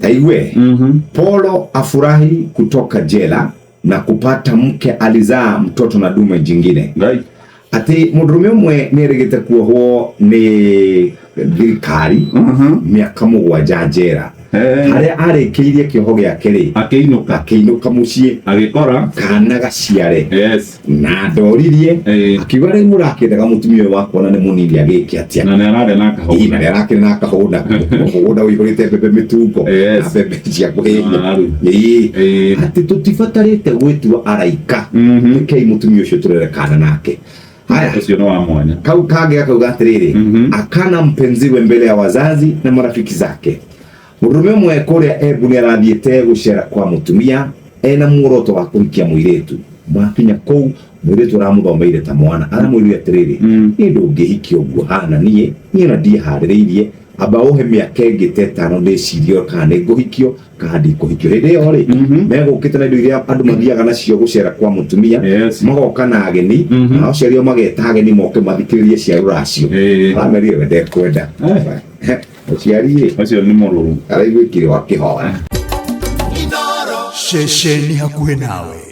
Taigue Polo afurahi kutoka jela na kupata mke alizaa mtoto na dume jingine. Ngai. Atĩ mũndũrũme ũmwe nĩ erĩgĩte kuohwo nĩ thirikari mĩaka 7 njera. Harĩa arĩkĩirie kĩoho gĩake rĩ, Akĩinũka. Akĩinũka mũciĩ. Agĩkora. Kana gaciare. Na ndoririe, akiuga rĩu mũrakĩendaga mũtumia ũyũ wakwa na nĩ mũnini agĩke atĩa? Na nĩ ararĩa na Ĩ, na akahũna. nĩ arakĩrĩ na akahũna mũgũnda ũihũrĩte mbembe mĩtungo na mbembe cia kũhĩhia. Waru. Ĩĩ. Atĩ tũtibatarĩte gwĩtua araika. Rekei mũtumia ũcio tũrere kana nake. Haya. Ũcio nĩ wa mwanya. Kau kangĩ gakauga atĩrĩrĩ, akana mpenziwe mbele ya wazazi na marafiki zake. Mũndũrũme ũmwe kũrĩa Embu nĩ arathiĩte gũcera kwa mũtumia ena muoroto wa kũhikia mũirĩtu. Makinya kũu, mũirĩtu aramũthomeire ta mwana aramwĩrire atĩrĩrĩ, niĩ ndũngĩhikia ũguo hana niĩ, niĩ ona ndiĩharĩrĩirie, amba ũhe mĩaka ĩngĩ ta 5 ndĩcirie kana nĩ ngũhikio kana ndikũhikio. Hĩndĩ ĩyo rĩ, megũkĩte na indo iria andũ mathiaga nacio gũcera kwa mũtumia, magoka na ageni, nao aciari ao mageta ageni moke mathikĩrĩrie cia rũracio. Aramerire we ndekwenda. Mũciari ĩ. Ũcio nĩ mũrũrũ. Araiguĩkire wakĩhoya. Ceceni hakuhĩ nawe.